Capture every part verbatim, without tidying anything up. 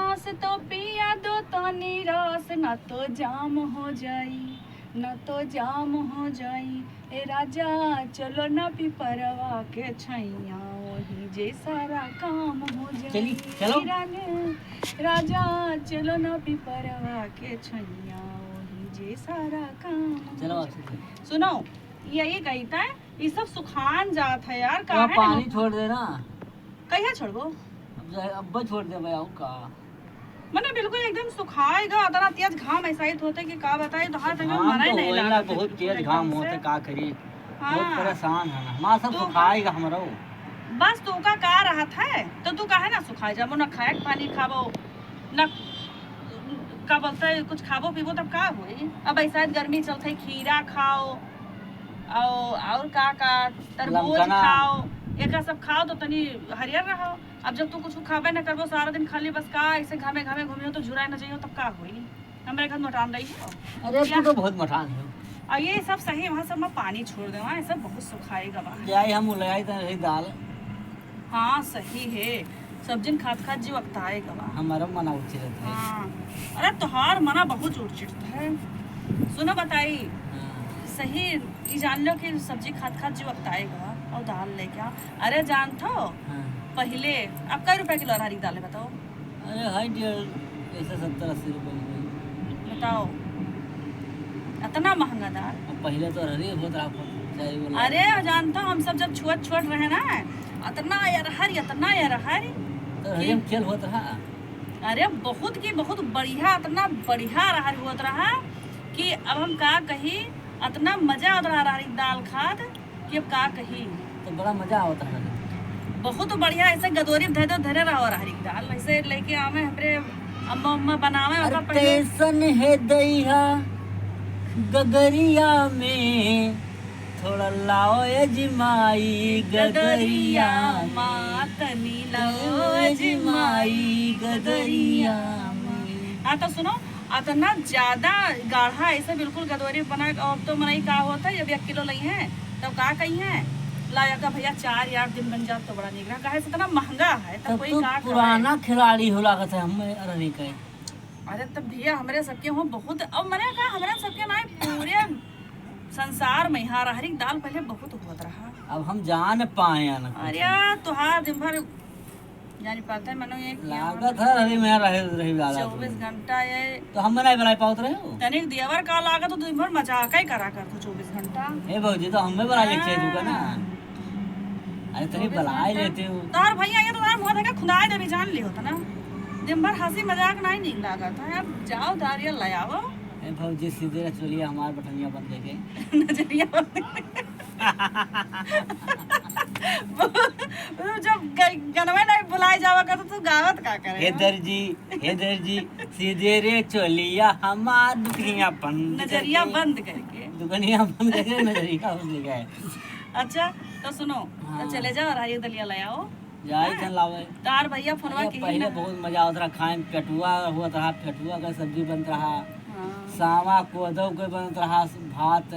रस तो पिया दो तनी रस, ना तो जाम हो जाई, ना तो जाम हो जाई। ए राजा, चलो ना पिपरवा के छैया, वही जे सारा काम हो जाई। चली, चलो। ए राजा, चलो ना पिपरवा के छैया, वही जे सारा काम हो जाई। चलो, अच्छे से। सुनो, यही कही था, ये सब सुखान जात है यार, तो काहे ना पानी छोड़ देना। कहिया छोड़बो? अब जो है, अब्बे छोड़ देबे, आऊ का? मने बिल्कुल एकदम सुखाएगा, इतना तेज घाम ऐसा ही होते कि का बताई, तो हाथ एकदम घाम मना ही तो नहीं होएगा, लागत है बहुत बिल्कुल तेज एकदम घाम से। होते, का करी? बहुत हाँ। परेशान है ना, माँ सब तो सुखाएगा हमरो। बस तू का, का रहत है, तो तू काहे ना सुखाए जाबो, ना खाए के पानी खाबो, ना का बोलते हैं, कुछ खाबो पीबो तब का होई? अब ऐसा गर्मी चलते, खीरा खाओ, और, और का का, तरबूज लमकना। खाओ, एका सब खाओ तो तनी हरियर रहो। अब जब तू कुछ खाबे न करबो, सारा दिन खाली बस का ऐसे घामे घामे घूमियो तो झुराए न जाइयो, तब का होई? हमरे घर मोटान रही हो। अरे, तू या तो बहुत मोटान हो। और ये सब सही, वहाँ सब में पानी छोड़ दे, वहाँ सब बहुत सुखाए गवा। जाए हम ले आई तो रही दाल। हाँ, सही है, सब्जिन खात खात जीव अकताए गवा। हमारा मना उचित है। हाँ, अरे तोहार मना बहुत उचित है। सुनो बताई, हाँ। सही, ई जान लो कि सब्जी खात खात जीव अकताए गवा और दाल लेके आ। अरे जान थो, हाँ। पहिले अब कै रुपया किलो अरहर की दाल है बताओ? अरे, है डेढ़, ऐसे सत्तर अस्सी रुपये की। बताओ, इतना महंगा दाल। अब पहिले तो अरहर ही होत रहा, चाहे वो अरे, जानता हूँ, हम सब जब छोट छोट रहे ना, इतना अरहर, इतना अरहर तो कि अरहर में खेल होत रहा। अरे, बहुत की बहुत बढ़िया, इतना बढ़िया अरहर होत रहा कि अब हम का कही, इतना मजा आवत रहा अरहर की दाल खात। कि अब का कही। तो बड़ा मजा आवत रहा। बहुत बढ़िया, ऐसे गदोरी धरे, धरे रहो अरहर की दाल, ऐसे लेके आवे हमरे अम्मा, अम्मा बनावे अरे ओका पहिले। कैसन है दैया गगरिया में, थोड़ा लाओ ए जिमाई गदरिया गदरिया में। माँ तनी लाओ ए जिमाई गदरिया में। हाँ तो सुनो, अतना ज्यादा गाढ़ा ऐसे बिल्कुल गदोरी बना के, अब तो मनई का होत है, जब एक किलो लई हैं, तब का कही हैं, "ला, एका भैया चार यार दिन बन जात तो बड़ा नीक रहा।" काहे से इतना महंगा है, तब तब कोई तो का खाए? पुराना खिलाड़ी हो लागत है, हम अरहर के। अरे तब भैया, हमरे सबके हो बहुत, अब मने का, हमरे सबके ना पूरे संसार में यहाँ अरहर की दाल पहिले बहुत होत रहा। अब हम जान पाए ना कुछ। अरे यार, तुहार दिन भर जानी पड़ता है, मनो ये कि लागत है, अरे मैं रहे, रही वाला चउबीस घंटा ये। तो हम नहीं बनाए पावत रहे हो? तनिक दियावर का लागत हो, दिन भर मजाक ही करा कर तू चउबीस घंटा। ए भौजी, तो हमें बना लेते हैं तू का ना। हाँ। अरे तनी चउबीस बनाए घंटा। लेते हो। तार भैया ये तो तार मुंह देखे खुदाई देवी जान ली होता ना। दिन भर हंसी मजाक नहीं नीक लागत है। अब जाओ दारिया ले आओ। ए भौजी, सीधे चलिए हमार बटनिया बंद करके। नजरिया बंद करके। जब ग-, गनवे नहीं बुलाए जावा कर तो तू गावत का करे, हे हाँ? दर्जी, हे दर्जी, सीधे रे चोलिया हमार दुखिया बंद नजरिया करके। बंद करके। दुकनिया बंद करके, नजरिया बंद करके। अच्छा, तो सुनो, तो हाँ। चले जाओ और हरी दलिया ले आओ। जाई हाँ। जन लावे। तार भैया फोनवा अरे, की पहिले ना। बहुत मजा आवत रहा खाए में, पेटुआ होत रहा, पेटुआ का सब्जी बनत रहा, हाँ। सावा कोदो के बनत रहा भात,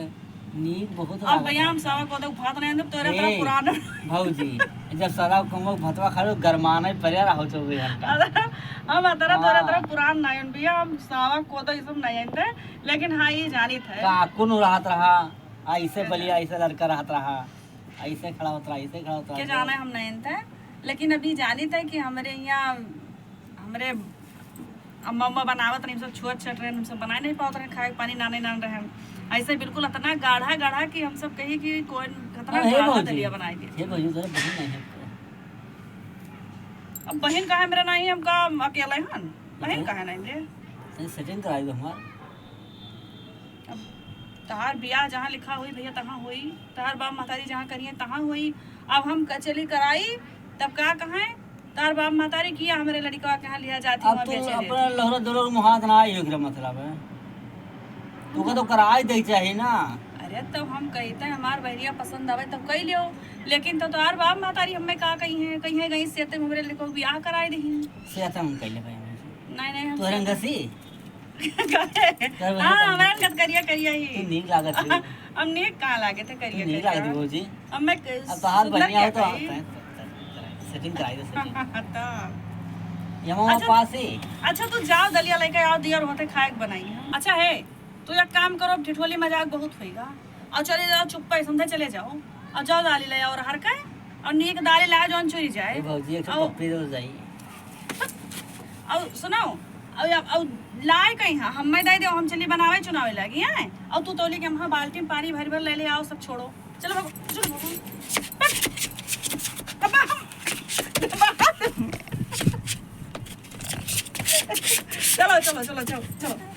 नीक बहुत अब लागत भैया, हम रहा। सावा कोदो के भात नहीं देब, तोरे तरह ए, पुरान। भौजी, जब सावा कोदो के भतवा खा लो, गरमाना ही पड़े रहो चउबीस घंटा। अरे, हम अतरा तोरे हाँ। तरह पुरान नहीं हन भैया, हम सावा कोदो ये सब नहीं आनते, लेकिन हाँ, ये जानित है। का कुन रहत रहा, ऐसे बलिया, ऐसे लड़का रहत रहा। ऐसे खड़ा होत रहा, ऐसे खड़ा होत रहा, के जो जाने हम नहीं थे, लेकिन अभी जानित है कि हमरे यहाँ, हमरे अम्मा, अम्मा बनावत रही, हम सब छोट छोट रहे, हम सब बनाए नहीं पावत रहे, खाए के पानी नाने नान रहे। ऐसे बिल्कुल इतना गाढ़ा गाढ़ा कि हम सब कही कि कोई कितना हाँ, हे गाढ़ा भौजी, दलिया बनाए दिया। हे भौजी, तोरा बहिन नहीं है। अब बहिन काहे मेरा नहीं, हम का अकेले हन? बहिन काहे नहीं मेरे? तनी setting कराई दो हमार। अब तहार बियाह जहाँ लिखा होई भैया, तहाँ होई। तहार बाप महतारी जहाँ करिए, तहाँ होई। अब हम क-, चली कराई, तब का कहें? तहार बाप महतारी किया हमरे लड़िका के यहाँ लिया जाती, अब वहाँ तू बेचे अपने देती। लहरा दुलर मुहात ना आई, एकरा मतलब है। तू का तो कराई दे चाही ना। अरे, तब हम कहिते हमार बहरिया पसंद आवे, तब कही लियो। लेकिन तो तहार बाप महतारी हमें का कही है, कही है, कहीं से तुम हमरे लड़िका के बियाह कराई दही। से तो हम कही ले भाई। नहीं, नहीं, हम तोहरे से अंगसी? काहे? तब हाँ, वही हमारे अंगत करिया, करिया ही। तू नीक लागत है। हम नीक कहाँ लागे थे, तू करिया, नीक करिया। लागत है, भौजी। अब मैं क-, अब तोहार सुंदर बढ़िया क्या हो तो कही? आप हैं, setting कराई दे, setting। तो ये मामा अच्छा, पास ही। अच्छा, तू जाओ, दलिया लेके आओ, दिया होते खाए के बनाई हम। अच्छा है, तू एक काम करो, अब ठिठोली मजाक बहुत होइगा, और चले जाओ चुप्पे, समझे, चले जाओ, और जाओ दाली ले आओ हर के, और नीक दाली लाए, जौन चुरी जाए। ए भौजी, एक ठो और पप्पी दे जाई। और सुनाओ, और, और लाए कहीं, हाँ, हमें दे दो, हम चली बनावे चुनावे लागी, हैं? और तू तौली के हम बाल्टी में पानी भर भर ले ले आओ, सब छोड़ो। चलो बाबू, चलो बाबू। बाबा, हम, बाबा। चलो, चलो, चलो, चलो, चलो।